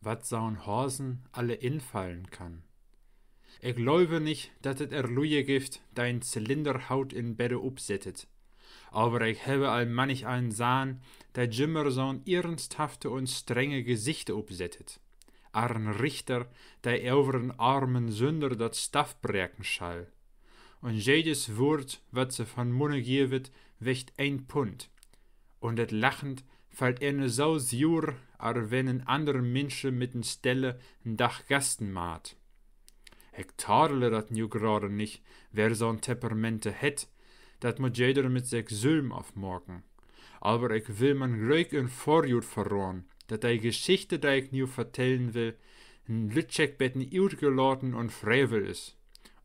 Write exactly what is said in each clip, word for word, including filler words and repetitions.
Wat so'n Hasen alle infallen kann. Ik glöve nich, dat et er Lüe gifft, de en Zylinderhout in Bedde upsettet. Aver ik hebbe al mannig een sahn, de jümmer so'n iernsthaft un strenge Gesichte upsettet, ar en Richter, de över en armen Sünder dat Staff breken schall. Un jedes Wuurt, wat se von Munne giewet, wegt een Pund. Un dat Lachen fallt ene so sür, ar wenn en andere Minsche mit en Stelle en Dag gasten maat. Ik tadele dat nu grade nich, wer so'n Temperamente hett, dat mutt jeder mit sik sülm afmaken. Aver ik will man gliek in Vörrut verraden, dat de Geschichte, de ik nu vertellen will, en lüttschek beten utgelaten un frevel is.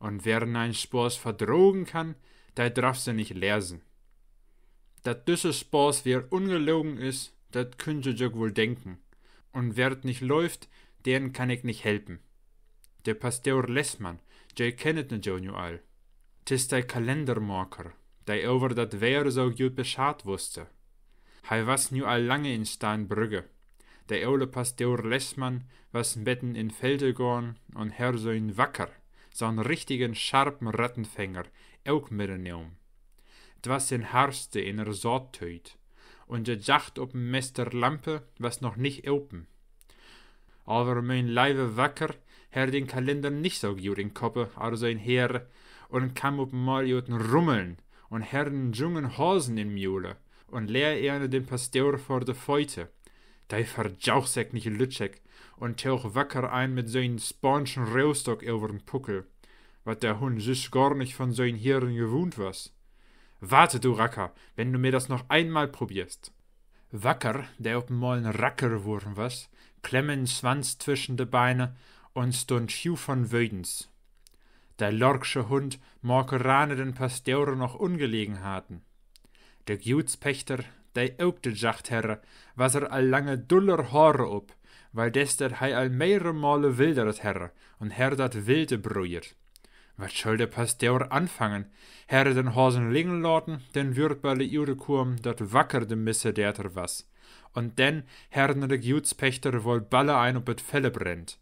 Un wer nein Spaaß verdragen kann, de draff se nich lesen. Dat düsse Spaaß weer ungelogen is, dat künnt ji jük woll denken. Un wer et nich löövt, den kann ik nich helpen. De Pastor Lessmann, ji kennet ne jo nu all. 't is de Kalendermaker, de över dat Weer so gut Bescheid wusste. He was nu al lange in Steinbrügge. De ole Pastor Lessmann was en beten in Felde gahn un herr so'n Wacker, so'n richtigen scharpen Rattenfänger, ok mitenohmen. 't was in Harvste in er Saattüt, un de Jacht op en Mester Lampe was noch nich open. Aver mien leive Wacker herr den Kalender nich so gut in Koppe ar so'n Herr un kamm op en Mal ut en Rummeln un herr en jungen Hasen in Mule un leer ene den Pastor vor de Feute. De verjaug sik nich lüttschek un toog Wacker een mit so'n spaanschen Rohrstock över en Puckel, wat de Hund süss gor nich von so'n Herren gewuhnt was. Warte, du Racker, wenn du mir das noch einmal probierst. Wacker, de op en Mal en Racker wurren was, klemm en Swanz twischen de Beine un stund schiu von Wödens. De lorksche Hund make rane den Pastor noch Ungelegenheiten. De Gutspächter, de ok de Jacht herr, was er al lange duller Haare op, wiel des dat he al mehrere Male wildert herr un herr dat Wilde brüet. Wat scholl de Pastor anfangen? Herr den Hasen liggen laten, denn würd balle utkumen, dat Wacker de Missedeter was. Un denn herr de Gutspächter woll balle een op et Felle brennt.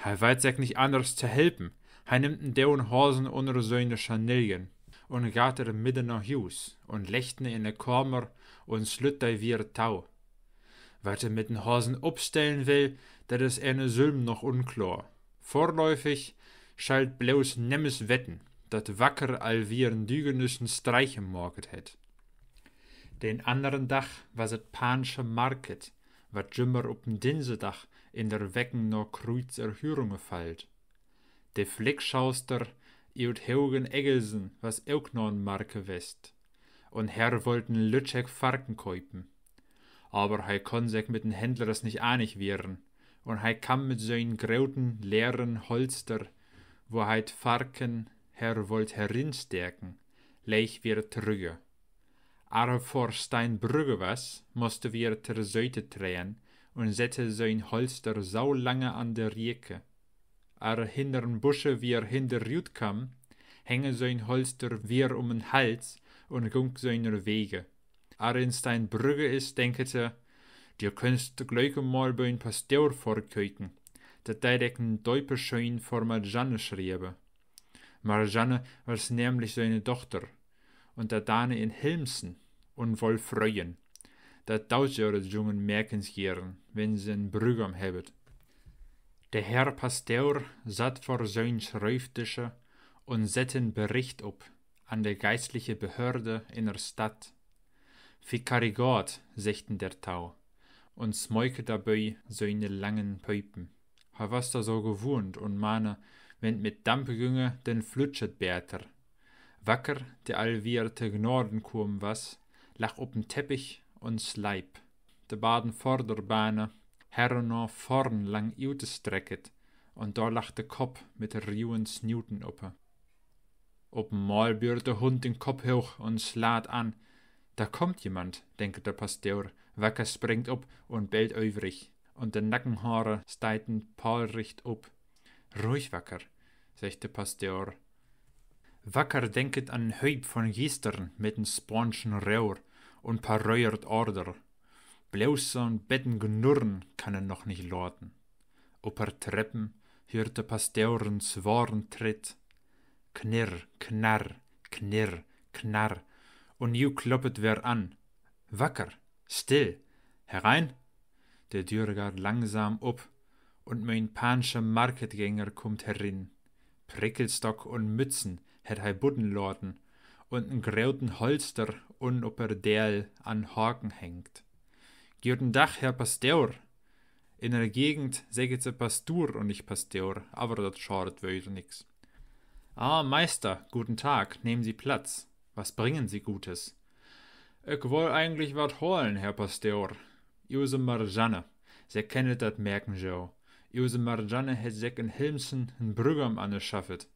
He weit sik nich anners to helpen. He nimmt en doden Hasen unner siene Schaniljen un gaht er midde na Huus un leggt ne in de Kamer un slütt de wier tau. Wat he mit den Hasen opstellen will, dat is ene sülm noch unklar. Vorläufig schall 't bloß nemmes weten, dat Wacker al wier en dügenüssen Streich maket hett. Den anneren Dag was et Paansche Market, wat jümmer op en Dinsedag in der Wecken na Krüzerhörunge fallt. De Flickschauster ut Hogen-Eggelsen was ok na'n Marke west un herr wollt en lüttschek Farken köpen. Aver he konn sik mit den Händlers nich einig wieren un he kamm mit sienen groten leeren Holster, wo he 't Farken herr wollt herinsteken, leeg wier trügge. Ar he vör Steinbrügge was, musste wier ter Siete treen un sette sien Holster so lange an de Rieke. Ar he hinnern Busche wier hinderut kamm, henge sien Holster wier um en Hals un gung siene Wege. Ar he in Steinbrügge is, denket he: Du könnst glieke mal bi'n Pastor vorkieken, dat deit ek en Döpeschien vör Marjanne schriebe. Marjanne was nämlich siene Dochter, un dat dane in Hilmsen un woll fröjen. Dat daut jo de jungen Mäkens gieren, wenn se en Brüggam hebbet. De Herr Pastor satt vör sien Schrievdische un sett en Bericht op an de geistliche Behörde in der Stadt. Vikariat, seggt en dertau, un smöke dabei siene langen Piepen. He was dat so gewuhnt un mane, wenn 't mit Dampe günge, denn flütsch et beter. Wacker, de al wier to Gnaden komen was, lag op en Teppich un sleip. De baden Vorderbeine herre na vorn lang utestrecket, un dor lag de Kopp mit de ruen Snuten oppe. Op en Mal büert de Hund den Kopp hooch un slaat an. Da kommt jemand, denket de Pastor. Wacker springt op un bellt ivrig, un de Nackenhaare steiht en paalricht op. Ruhig, Wacker, seggt de Pastor. Wacker denket an en Hööp von gistern mit en spaanschen Rohr un pareert Order. Bloß so'n beten gnurren kann he noch nich laten. Op er Treppen höört de Paster en swaren Tritt. Knirr, knarr, knirr, knarr. Un nu kloppet wer an. Wacker, still. Herein! De Döör geiht langsam op un mien paansche Marketgänger kummt herin. Prickelstock un Mützen hett he buten laten un en groten Holster un op er Deel an Haken hängt. Guten Dag, Herr Pastor. In er Gegend segget se Pastur un nich Pastor, aver dat schadet weder nix. Ah, Meister, guten Tag, nehmen Sie Platz. Was bringen Sie Gutes? Ik woll egentlich wat halen, Herr Pastor. Use Marjanne, Se kennet dat Märken jo. Use Marjanne hett sik in Hilmsen en Brüggam aneschaffet.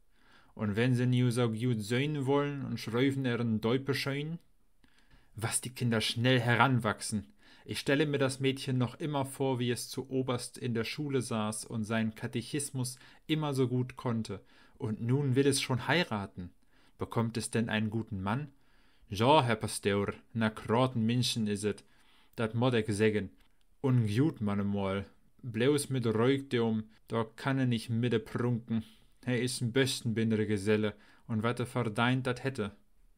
Un wenn Se nu so gut sien wollen un schrieven Eren Döpeschien. Was die Kinder schnell heranwachsen. Ich stelle mir das Mädchen noch immer vor, wie es zu Oberst in der Schule saß und seinen Katechismus immer so gut konnte. Und nun will es schon heiraten. Bekommt es denn einen guten Mann? Ja, Herr Pastor, en akkraten Minschen is et, dat mott ik seggen. Un gut manemal, bloß mit Riekdom, dor kann he nich midde prunken. He is en besten binnere Geselle, un wat he verdeint, dat hett he.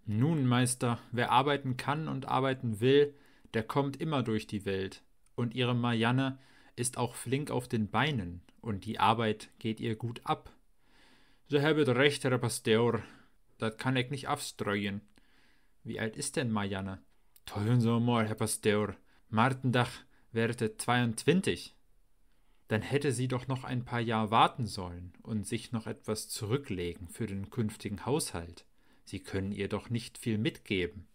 Nun, Meister, wer arbeiten kann und arbeiten will, der kommt immer durch die Welt. Und Ihre Marianne ist auch flink auf den Beinen, und die Arbeit geht ihr gut ab. Se hebbet recht, Herr Pastor, dat kann ik nich afstrien. Wie alt is denn Marianne? Töven Se mal, Herr Pastor, Martendag wert et zweiundzwanzig. Dann hätte sie doch noch ein paar Jahr warten sollen und sich noch etwas zurücklegen für den künftigen Haushalt. Sie können ihr doch nicht viel mitgeben.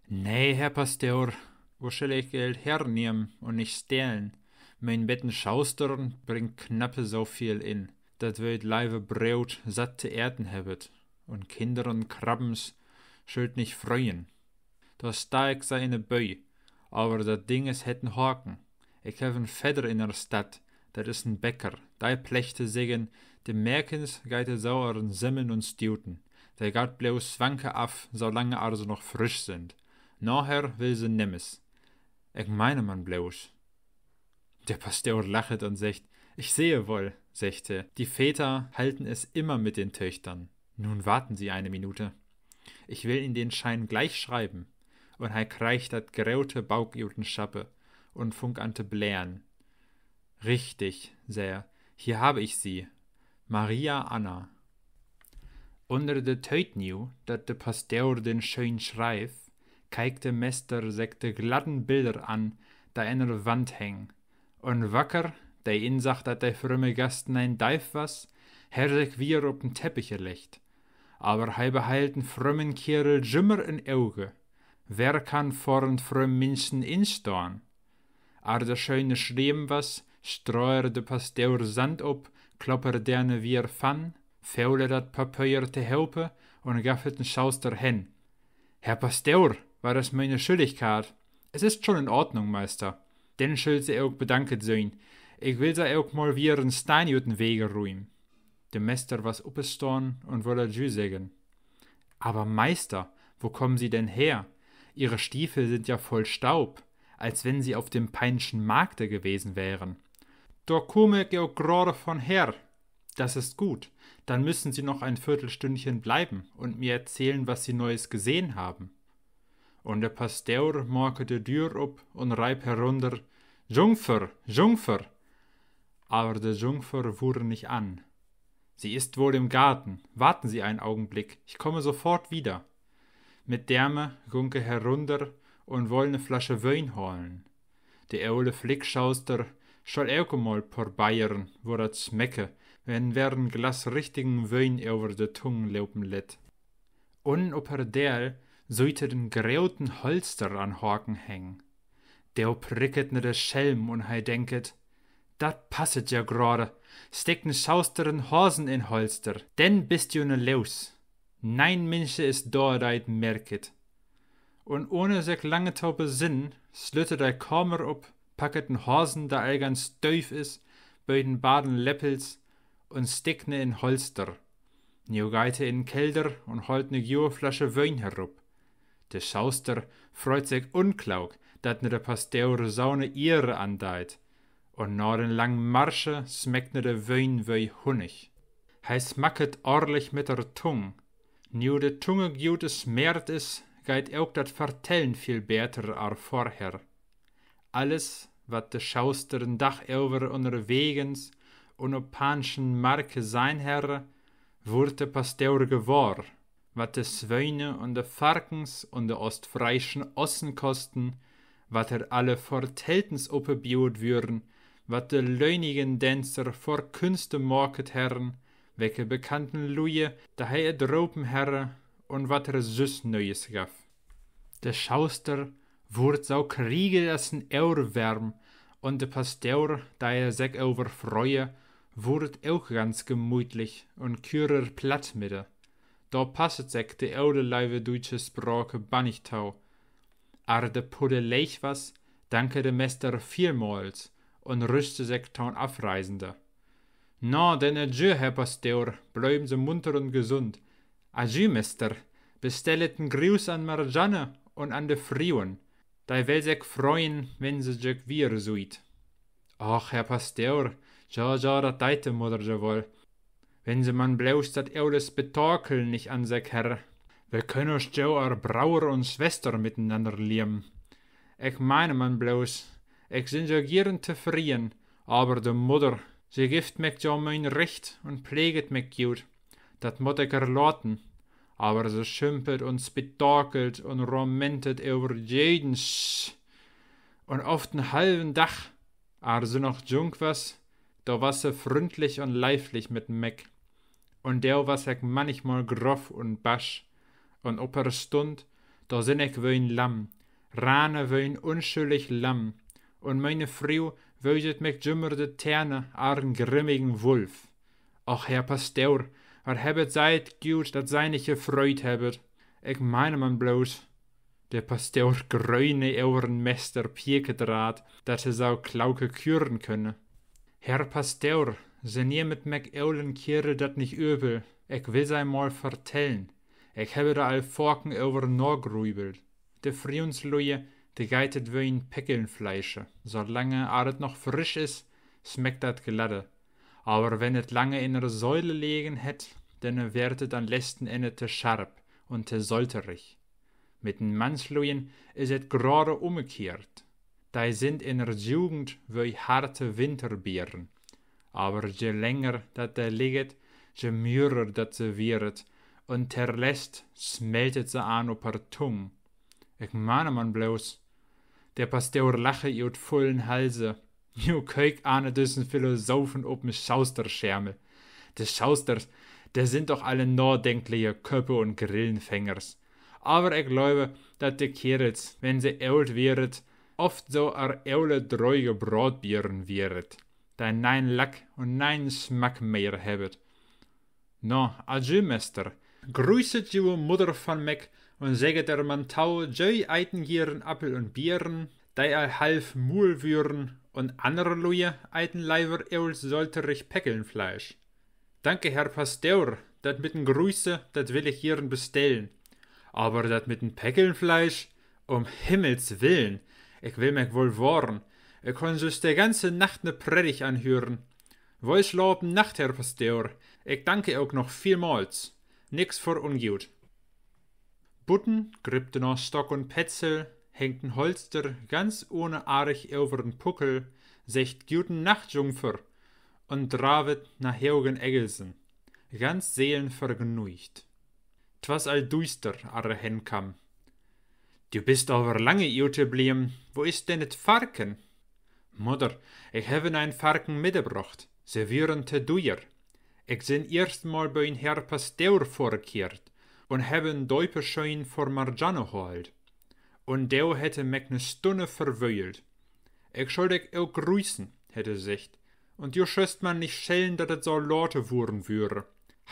Nee, Herr Pastor, wo schall ik Geld hernehmen un nich stehlen? Mien betten Schaustern bringt knappe so veel in, dat wi et leive Broot satt te eten hebbet, un Kinder un Krabbens schüllt nich freen. Dor stah ik se in de Bü, aver dat Ding is, hett en Haken. Ik heff en Vedder in er Stadt, dat is en Bäcker, dei plecht te seggen, de Mäkens geiht et so an Semmeln un Stuten. De gaht bloß swanke af, solange ar se noch frisch sünd. Naher will se nemmes. Ik meine man bloß. De Pastor lachet un seggt: Ich sehe wohl, seggt he, die Väter halten es immer mit den Töchtern. Nun warten Sie eine Minute. Ich will Ihnen den Schein gleich schreiben. Un he kreeg dat grote Bauk ut en Schappe un fung an te blären. Richtig, sä he, hier habe ich sie. Maria Anna. Unner de Tiet nu, dat de Pastor den Schöen schreif, keik de Mester sik de gladden Biller an, de an de Wand hängen. Un Wacker, de insach, dat de frömme Gast en Deif was, herr sik wier op den Teppich leggt. Aver he beheilt den frömmen Kierl jümmer in Oge. Wer kann vör en frömmen Minschen instahn? Ar de Schöen schrieven was, streue de Pastor Sand op, kloppe dene wier van, foole dat Papier tohope un gaff et den Schauster hen. Herr Pastor, war das meine Schuldigkeit? Es ist schon in Ordnung, Meister. Denn schüllt Se ok bedanket sien. Ik will Se ok mal wier en Stein ut den Wege rümen. De Mester was upestahn un woll adjü seggen. Aber Meister, wo kommen Sie denn her? Ihre Stiefel sind ja voll Staub, als wenn Sie auf dem Peinschen Markte gewesen wären. Dor kumme ik ok grade von her. Das ist gut. Dann müssen Sie noch ein Viertelstündchen bleiben und mir erzählen, was Sie Neues gesehen haben. Un de Pastor make de Dür op un reip herunder: Jungfer, Jungfer! Aver de Jungfer wurr nich an. Sie ist wohl im Garten. Warten Sie einen Augenblick, ich komme sofort wieder. Mit deme gunk he herunder un woll ne Flasche Wien halen. De ole Flickschauster schall ok mal probeiern, wo dat smecke, wenn wer en Glas richtigen Wien över de Tung lopen lett. Un op er Deel süht he den groten Holster an Haken hängen. Do pricket ne de Schelm un he denket: Dat passet ja grade. Stickt en Schauster en Hasen in Holster, denn bist du ne los. Nein Minsche is dor, deit merket. Un ohne sik lange to besinnen, slütt he de Kamer op, packet en Hasen, de al ganz dööv is, bi den baden Leppels un stickt ne in Holster. Nu geiht he in Keller un haalt ne grote Flasche Wien herup. De Schauster freut sik unklauk, dat ne de Pastor so ne Ehre andeit, Un na den langen Marsche smeckt ne de Wien wie Hunnig. He smacket orrlich mit der Tung. Nu de Tunge gut esmeert is, geiht ok dat Vertellen veel beter ar vorher. Alles, wat de Schauster den Dag över unnerwegens un op Paanschen Marke seihn herre, wurd de Pasteur gewahr, wat de Swiene un de Farkens un de oostfreischen Ossen kosten, wat er alle Verteltens opebuut würen, wat de lönigen Dänzer vor Künste maket herren, wecke bekannten Lüe, de he edropen herre, un wat er süss Neues gaff. De Schauster wurd so kriegel as en Ohrwärm, un de Pasteur, de he sek över freue, wurd ok ganz gemütlich un kürer platt midde. Do passet sek de ole leive düütsche Sprake bannig to. Ar de Pudde leeg was, danke de Mester vielmals un rüste sek to'n Afreisende. Na, denn adieu, Herr Pasteur, blöven Se munter un gesund. Adieu, Mester, bestellet en Gruß an Marjanne un an de Fruen. De will sek freuen, wenn se jük wier süht. Och, Herr Pasteur, ja, ja, dat deit de Mudder ja woll. Wenn Se man bloß dat ole Spetakel nich an sek herre. Wi könen us jo ar Broer un Swester mitenanner lieven. Ik meine man bloß, ik sin jo gieren tofreen, aver de Mudder, se gifft mik jo mien Recht un pleget mik jut. Dat mutt ik er laten. Aver se schimpet un spetakelt un romentet över jeden Sch-, un oft en halven Dag, ar se noch junk was, do was se fründlich un leiflich mit mik. Un do was ik mannichmal groff un basch, un op er Stund, do sin ik wie en Lamm, rane wie en unschüllig Lamm, un miene Fru wieset mik jümmer de Tähne ar en grimmigen Wulf. Och, Herr Pasteur, wat hebbet Sei et jut, dat Sei nich jefreut hebbet. Ik meine man bloß. De Pasteur gröne över en Mester Piekedraht, dat he so klauke küren könne. Herr Pasteur, Se nehmet mik olen Kierel dat nich övel, ik will Sei mal vertellen. Ik hebbe dor al faken över nagrübelt. De Frienslüe, de geiht et wie en Peckelnfleische. So lange ar et noch frisch is, smeckt dat gladde. Aver wenn et lange in der Seule legen hett, denn weert et an letzten Enne te scharp un te solterig. Mit den Mannslüen is et grade ummekehrt. Dei sind in der Jugend wie harte Winterbeeren. Aver je länger dat dor ligget, je mürer dat se wieret, un terletzt smeltet se an op er Tung. Ik mahne man bloß. De Pasteur lache ut vullen Halse. Nu kiek ane düssen Philosophen op en Schausterschermel. De Schausters, de sind doch alle nadenkliche Köppe un Grillenfängers. Aver ik glöve, dat de Kerels, wenn se oolt wieret, oft so ar ole dröge Braatbieren wieret, dei nein Lack un nein Smack mehr hebbet. Na, adjü, Mester. Grüßet jue Mudder von mik un segget er man tau, jü eiten gieren Appel un Bieren, dei al half muul wieren, un annere Lüe eiten leiwer oolt solterig Peckelnfleisch. Danke, Herr Pasteur, dat mit en Grüße, dat will ik gieren bestellen. Aver dat mit en Peckelnfleisch? Um Himmels willen, ik will mik woll wahren. Ik kann süss de ganze Nacht ne Predigt anhüren. Woll slapen Nacht, Herr Pasteur. Ik danke ok noch vielmals. Nix för ungut. Buten grippt he na Stock un Petzel, hengt en Holster ganz ohne Arg över en Puckel, seggt Guten Nacht, Jungfer, un dravet na Högen Eggelsen, ganz seelenvergnügt. 't was al düster, ar he henkamm. Du bist aver lange uteblieven. Wo is denn et Farken? Mudder, ik hev en Farken mitbrocht. Se wieren te duier. Ik sin eerst mal bi en Herr Pasteur vorkehrt un hev en Döpeschien för Marjanne holt. Un do hett he mik ne Stunne verwöhlt. Ik schull dik ok grüßen, hett he seggt. Un du schöst man nich schellen, dat et so late wuren würe.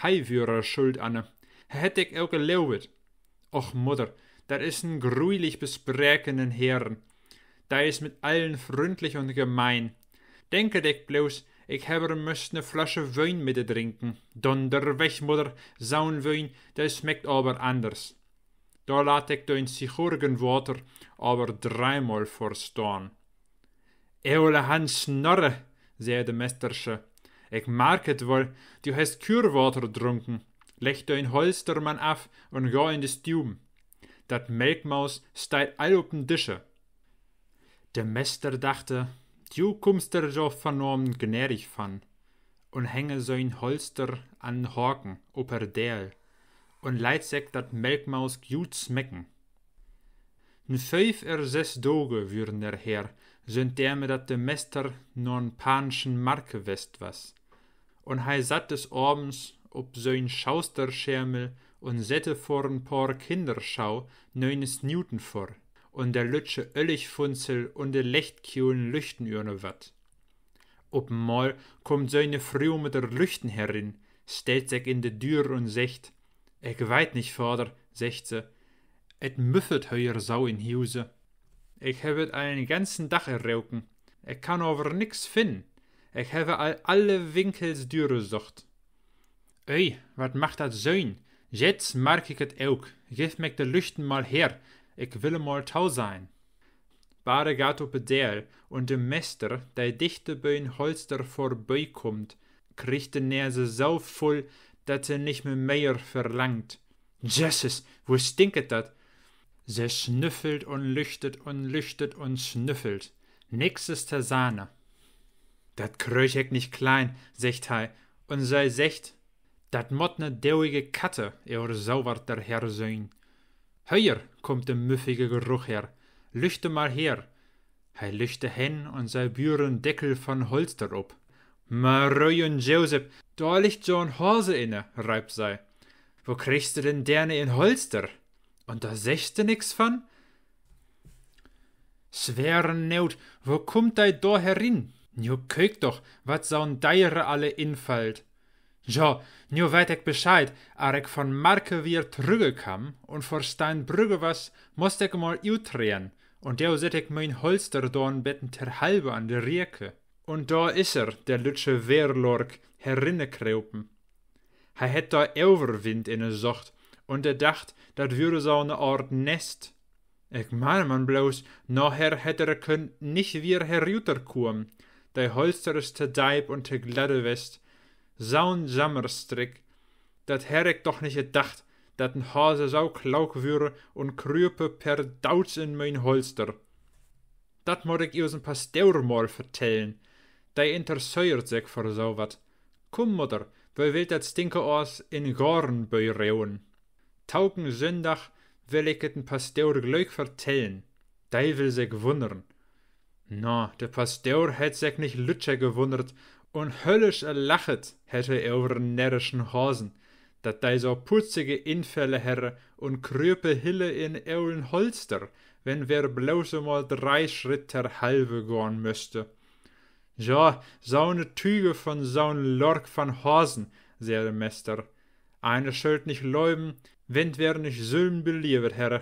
Hei würe schuld anne. He hett dik ok elovet. Och, Mudder, dat is en gruilich bespräkenden Herrn. Dei is mit allen fründlich un gemein. Denke dik bloß, ik hev er müsst ne Flasche Wien mitdrinken. Donnerweg, Mudder, so'n Wien, de smeckt aver anders. Do laat ik dien Zichorgenwater aver dreimal vör stahn. Ole Hans Snorre, sä de Mestersche, ik mark et woll, du hest Kürwater drunken. Legg dien Holster man af un gah in de Stuven. Dat Melkmaus steiht all op den Dische. De Mester dachte: Du kummst der jo vanaben gnädig van, un henge sien Holster an en Haken op er Deel un leit sik dat Melkmaus gut smecken. En fief er ses Doge würen der her, sünd derme dat de Mester na'n Paanschen Marke west was. Un hei satt des Avends op sien Schausterschemel un sette vor en paar Kinderschau nöne Snuten vor, un de lüttsche Ölligfunzel un de Lechtkielen lüchten üne wat. Op enmal kummt siene Fru mit er Lüchten herin, stellt sik in de Dür un seggt: Ik weit nich, Vader, seggt se, et müffelt hier so in Huse. Ik heff et all en ganzen Dag erroken. Ik kann aver nix finnen. Ik heff all alle Winkels dürsocht. Ei, wat mag dat sien? Jetzt mark ik et ok. Giff mik de Lüchten mal her. Ik will mal to sein. Bade gaht op de Deel, un de Mester, de dichte bi'n Holster vorbi kummt, kriggt de Nese so vull, dat he nich mehr mehr verlangt. Jesses, wo stinket dat! Se snüffelt un lüchtet un lüchtet un snüffelt. Nix is to sehne. Dat kröög ik nich klein, seggt hei, un se seggt: Dat mott ne doige Katte oder so wat der her sien. Hier kummt de müffige Geruch her. Lüchte mal her. Hei lüchte hen un se büren Deckel von Holster op. Marie un Josef, dor liggt jo en Hase inne, reipt se. Wo kriggst du denn dene in Holster? Un dor seggst du nix von? Swere Noot, wo kummt de dor herin? Nu kiek doch, wat so'n Dere alle infallt. Jo, nu weit ik Bescheid. Ar ik von Marke wier trügge kamm un vör Steinbrügge was, musst ik mal uttreden, un do sett ik mien Holster dor en beten ter Halve an de Rieke. Un dor is er, de lüttsche Weerlork, herinne kropen. He hett dor Överwind inne socht, un he dacht, dat wöre so'ne Oort Nest. Ik meen man bloß, naher hett er kunnt nich wier heruterkomen. De Holster is te deip un te gladde west. So'n Jammerstrick. Dat herr ik doch nich edacht, dat en Hase so klook wöre un kröpe per Dauts in mien Holster. Dat mutt ik usen Pastor mal vertellen. De interesseert sik för so wat. Kumm, Mudder, wi willt dat Stinkeaas in Goorn beroen. Token Sünndag will ik et en Pastor glöök vertellen. De will sik wunnern. Na, de Pastor hett sik nich lüttje gewunnert un höllisch elachet hett he över en närrischen Hasen, dat de so putzige Infälle herre un kröpe hille in olen Holster, wenn wer bloß emal dree Schritt ter Halve gahn müsste. Ja, so'ne Tüge von so'n Lork von Hasen, sä de Mester. Eine schöllt nich glöven, wenn wer nich sülm beliewet herre.